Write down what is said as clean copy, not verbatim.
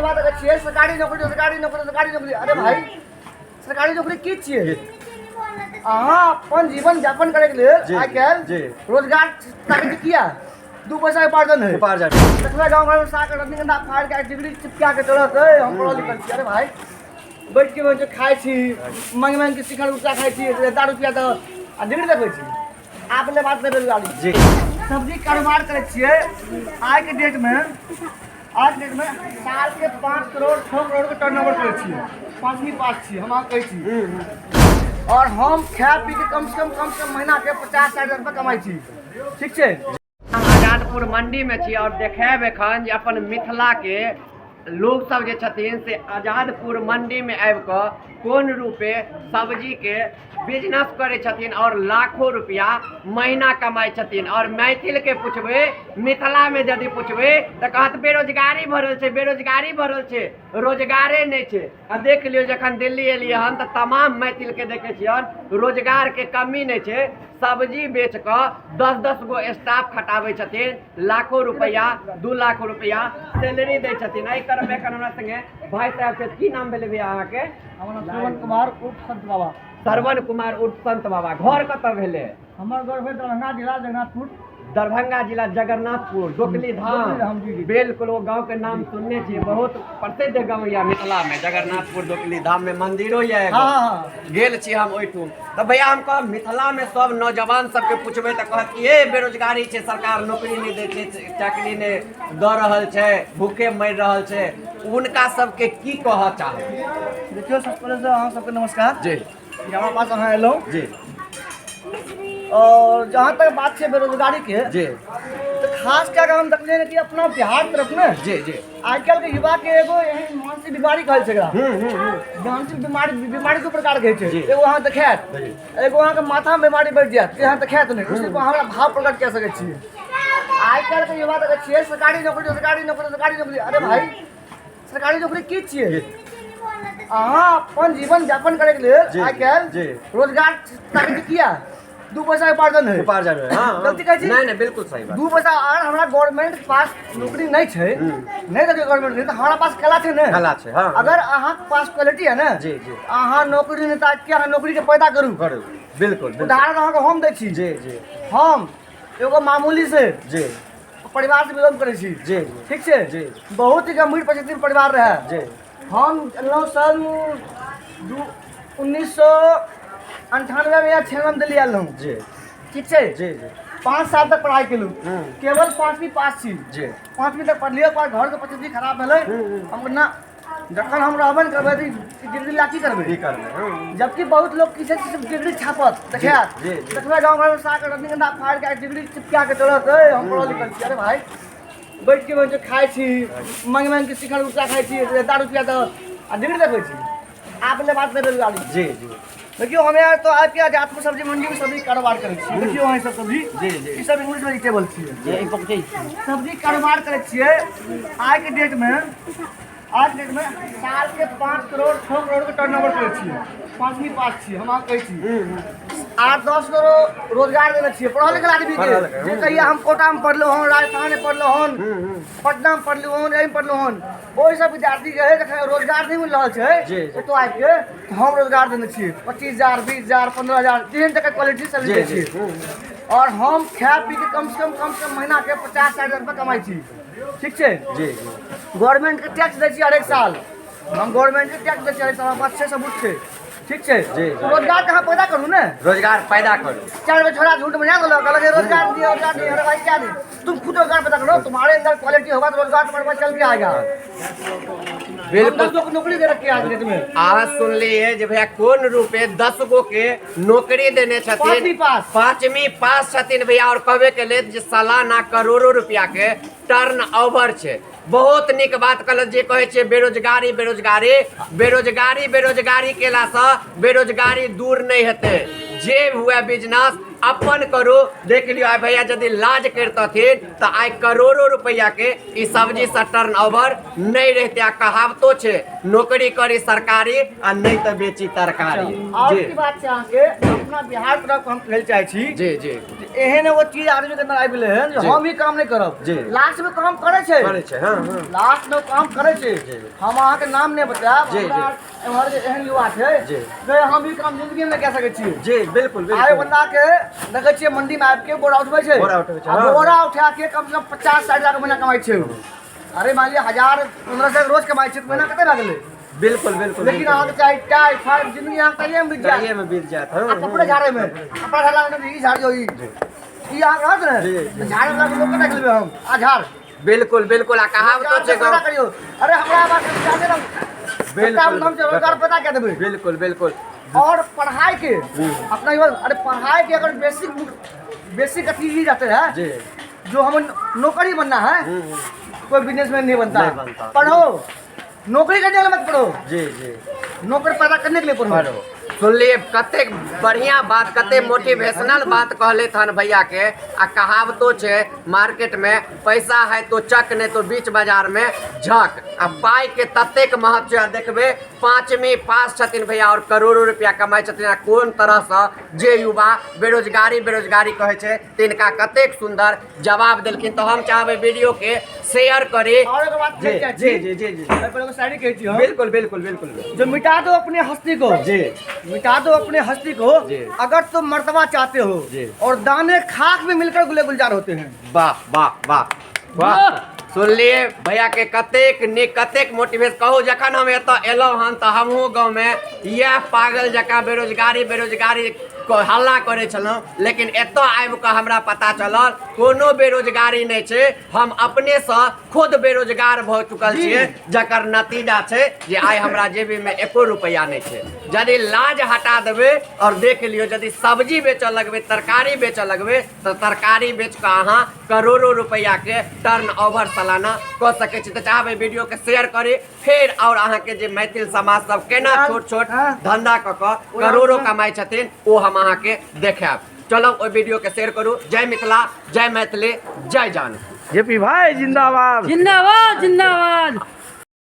युवा देखै छियै सरकारी नौकरी, सरकारी नौकरी, सरकारी नौकरी। अरे भाई, सरकारी नौकरी की छियै? अहाँ अपन जीवन यापन करैके लेल आइ काल्हि रोजगार ताकै छी। किया? 2 पैसा उपार्जन है। उपार्जन। देखबै गाँव घरमे साग रजनीगंधा फाड़ि के डिग्री चिपका के चलत है, हम पढ़ल लिखल छी। अरे भाई, बैठ के बैठ खाइ छी, मांगि मांगि के शिखर उठा खाइ छी, दारू पिया दऽ आ डिग्री देखबै छी। आप ले बात नहि बेरोजगारी। सब्जी कारोबार करै छियै। आइके डेटमे साल के 5 करोड़, 6 करोड़ के टर्न ओवर करै छियै। पाँचवीं पास छियै हम, अहाँके कहै छी। और हम खाय पी के कम से कम महीना के 50-60 हजार रुपया कमाइ छी। ठीक छै। हम आजादपुर मंडी में छी और देखायब एखन जे अपन मिथिला के लोग सब जे छथिन से आजादपुर मंडी में आबि कऽ कोन रूपे सब्जी के बिजनेस करै छथिन और लाखों रुपया महीना कमाइ छथिन। और मैथिल के पुछबै, मिथिला में यदि पुछबै तऽ कहत बेरोजगारी भरल छै, बेरोजगारी भरल छै, रोजगारे नहि छै। आ देख लियौ, जखन दिल्ली एलियै हन तऽ तमाम मैथिल के देखै छियनि, रोजगार के कमी नहि छै। सब्जी बेच कऽ 10-10 गो स्टाफ खटाबै छथिन, लाखों रुपया, 2 लाख रुपया सैलरी दै छथिन। एहि क्रममे एखन हमरा संगे भाई साहब छथि। की नाम भेलै भैया अहाँके? हमर नाम श्रवण कुमार उर्फ संत बाबा। श्रवण कुमार उर्फ संत बाबा। घर कतऽ भेलै? हमर घर भेल दरभंगा जिला, जगन्नाथपुर। दरभंगा जिला, जगन्नाथपुर, डोकली धाम। डोकली धाम, जी, जी। बिल्कुल, वो गांव के नाम सुनने छियै। बहुत प्रसिद्ध गांव यऽ मिथिला में जगन्नाथपुर डोकली धाम में मंदिरो यऽ एगो। हाँ हाँ गेल छी हम ओहिठुम। तऽ भैया, हम कहब मिथिला में सब नौजवान सबके पूछबै तऽ कहत कि ए बेरोजगारी छै, सरकार नौकरी नहि दै छै, चाकरी नहि दऽ रहल छै, भूखे मरि रहल छै। हुनका सबके की कहऽ चाहबै? देखियौ, सबसँ पहिले तऽ अहाँ सबके नमस्कार जे हमरा पास अहाँ एलहुँ। और जहाँ तक बात छै बेरोजगारी के, तऽ खास कए कऽ हम देखलियै कि अपना बिहार तरफ ने जी जी आइ काल्हि के युवा के एगो एहन मानसिक बीमारी कहै छै एकरा। हम्म हम्म हम्म मानसिक बीमारी, बीमारी दू प्रकार के होइ छै। एगो अहाँ देखायत, एगो अहाँके माथा मे बीमारी बैठ जायत जे अहाँ देखायत नहि, सिर्फ अहाँ हमरा भाव प्रकट कए सकै छियै। आइ काल्हि के युवा देखै छियै सरकारी नौकरी, सरकारी नौकरी, सरकारी नौकरी। अरे भाई, सरकारी नौकरी की छियै? अहाँ अपन जीवन यापन करैके लेल आइ काल्हि रोजगार ताकै छी। किया? 2 पैसा उपार्जन है। उपार्जन है, हाँ। गलती कहै छी? नहि नहि, बिल्कुल सही बात। 2 पैसा। अगर हमरा गवर्नमेंट के पास नौकरी नहि छै, नहि देलकै गवर्नमेंट, तऽ हमरा पास कला छै ने? कला छै, हाँ। अगर अहाँके पास क्वालिटी है ने, जी जी अहाँ नौकरी नहि ताकि के अहाँ नौकरी के पैदा करू। करू, बिल्कुल बिल्कुल। उदाहरण अहाँके हम दै छी। जी जी हम एगो मामूली से परिवार से बिलोंग करै छी। जी जी ठीक छै? जी। बहुत ही गंभीर परिस्थिति में परिवार रहै। हम एलहुँ सन दू 1998 में या 96 में दिल्ली आयल रहूँ। ठीक छै? जी जी 5 साल तक पढ़ाइ केलहुँ। केवल पाँचवीं पास छी। पाँचवीं तक पढ़लियै, ओकर बाद घरके परिस्थिति खराब भेलै। हम ना जखन हम रहबे ने करबै तऽ डिग्री ला की करबै? की करबै। जबकि बहुत लोग की छै, सिर्फ डिग्री छापत, देखायत। जी, जी। देखबै गाँव घरमे साग रजनीगंधा फाड़ि के डिग्री चिपका के चलत है, हम पढ़ल लिखल छी। अरे भाई, बैठ के बैठ के खाइ छी, मांगि मांगि के शिखर उठा खाइ छी, दारू पिया दऽ आ डिग्री देखबै छी। आप ले बात नहि बेरोजगारी। जी जी देखियौ, हम यार तो आबि के आजादपुर सब्जी मंडी में सब्जी कारोबार करै छी। देखियौ अहाँ, सब सब्जी जी जी ई सब इंग्लिश वेजिटेबल छियै। सब्जी कारोबार करै छियै। आइके डेटमे साल के 5 करोड़, 6 करोड़ के टर्न ओवर करै छियै। पाँचवीं पास छियै हम, अहाँके कहै छी। 8-10 करोड़ रोजगार देने छियै पढ़ल लिखल आदमी के। पढ़ल लिखल, जे कहिया हम कोटामे पढ़लहुँ हन, राजस्थानमे पढ़लहुँ हन, पटनामे पढ़लहुँ हन, एहिमे पढ़लहुँ हन, ओहि सब विद्यार्थी के जखन रोजगार नहि मिल रहल छै जी, जी। एतऽ आबि के, तऽ हम रोजगार देने छियै। 25,000, 20,000, 15,000, जेहन तक क्वालिटी सैलरी दै छियै। और हम खाय पी के कम से कम महीना के 50-60 हजार रुपया कमाइ छी। ठीक छै? जी जी गवर्नमेंट के टैक्स दै छी हरेक साल। हम गवर्नमेंट के टैक्स दै छी हरेक साल। हमरा पास छै, सबूत छै। ठीक छै? जी, जी। रोजगार कहाँ पैदा करू ने? रोजगार पैदा करू। चार गो छोरा झूठ में जा गेलो, कहलक रोजगार दियो, रोजगार दियो। अरे भाई, क्या दे? तुम खुद रोजगार पैदा करो। तुम्हारे अंदर क्वालिटी होगा तो रोजगार तुम्हारे पास चल के आएगा। 10 लोग नौकरी दे रखी है आज डेट में। अहाँ सुनलियै जे भैया कोन रूपे 10 गो के नौकरी देने छथिन। पाँचवीं पास। पाँचवीं पास छथिन भैया। और कहबे के लेल जे सालाना करोड़ों रुपया के टर्न ओवर छै। बहुत नीक बात कहलक जे कहै छै बेरोजगारी, बेरोजगारी, बेरोजगारी, बेरोजगारी केलासँ बेरोजगारी दूर नहि हेतै। जे हुए, बिजनेस अपन करू। देख लियौ, आइ भैया यदि लाज करितथिन तऽ आइ करोड़ों रुपैआ के ई सब्जी से टर्न ओवर नहि रहितै। आ कहावतो छै, नौकरी करी सरकारी आ नहि तऽ बेची तरकारी। और की बात छै, अहाँके अपना बिहार तरफ हम कहै चाहै छी जी जी जे एहन एगो चीज आदमी के अंदर आबि गेलै हन जे जी। हम ई काम नहि करब। जी। लास्ट में काम करै छै। करै छै, हँ हँ। लास्ट में काम करै छै। जी। हम अहाँके नाम नहि बतायब। जी, हमरा एम्हर जे एहन युवा छै जी। जे हम ई काम जिंदगी में नहि कए सकै छियै। जी बिल्कुल आइ बिल्कुल। बंदा के देखै छियै मंडी में आबि के बोरा उठबै छै। बोरा उठबै छै, आ हँ। बोरा उठा के कम से कम 50-60 लाख महीना कमाइ छै उ। अरे मान लिअ 1000-1500 रोज कमाइ छै तऽ महीना कते भए गेलै? बिल्कुल बिल्कुल। लेकिन अहाँके चाही टाइ फाइ जिंदगी अहाँके टाइए में बीत जायत। टाइए में बीत जायत, हँ। आ कपड़े झाड़े में, कपड़ा झाड़ला में ई झाड़ियो, ई ई अहाँके रहत ने। जी, जी। झाड़े वाला के लोग के रख लेबै हम आ झाड़। बिल्कुल बिल्कुल। आ कहावतो छै पैदा करियो। अरे हमरा बात के विचार नहि। बिल्कुल। नाम से रोजगार पैदा कए देबै। बिल्कुल बिल्कुल। और पढ़ाई के अपना युवा, अरे पढ़ाई के अगर बेसिक बेसिक अथी ही रहते हैं जी। जो हम नौकरी बनना है, कोई बिजनेसमैन नहीं बनता। नहीं बनता। पढ़ो, नौकरी करने वाला मत पढ़ो। जी जी। नौकरी पैदा करने के लिए पढ़ो। पढ़ो। सुनलिए कतेक बढ़िया बात, कते मोटिवेशनल बात कहले थन भैया के। आ कहावतो छै मार्केट में, पैसा है तो चक, नहीं तो बीच बाजार में झक। आ पाई के ततेक महत्व छै। देखबे 5वीं पास छथिन भैया और करोड़ों रुपया कमाइ छथिन। आ कोन तरहसँ जे युवा बेरोजगारी बेरोजगारी कहै छै तिनका कतेक सुंदर जवाब देलखिन। तऽ हम चाहबै वीडियो के शेयर करी। और एक बात जी कहै चाहै जी छी। जी जी जी। एहि पर एगो शायरी कहै छी हम। बिल्कुल बिल्कुल बिल्कुल। जो मिटा दो अपने हस्ती को, जी। मिटा दो अपने हस्ती को जी। अगर तुम मर्तबा चाहते हो, जी। और दाने खाक में मिलकर गुले गुलजार होते हैं। वाह वाह वाह वाह। सुनलिए भैया के कतेक नीक, कतेक मोटिवेट। कहू जखन हम एतऽ एलहुँ हन तऽ हमहूँ गाँवमे इएह पागल जकाँ बेरोजगारी बेरोजगारी हल्ला करै छलहुँ, लेकिन एतऽ आबि कऽ हमरा पता चलल कोनो बेरोजगारी नहि छै। हम अपनेसँ खुद बेरोजगार भऽ चुकल छियै, जकर नतीजा छै जे आइ हमरा जेबीमे एको रुपैआ नहि छै। यदि लाज हटा देबै और देख लियौ, यदि सब्जी बेचऽ लगबै, तरकारी बेचऽ लगबै, तऽ तरकारी बेच कऽ अहाँ करोड़ों रुपैआ के टर्न ओवर सालाना कऽ सकै छी। तऽ चाहबै वीडियो के शेयर करी फेर, और अहाँके जे मैथिल समाज सब केना छोट छोट धंधा कऽ कऽ करोड़ों कमाइ छथिन ओ हम अहाँके देखायब। चलो ओहि वीडियो के शेयर करू। जय मिथिला, जय मैथिली, जय जानकी। जेपी भाई जिंदाबाद जिंदाबाद जिंदाबाद।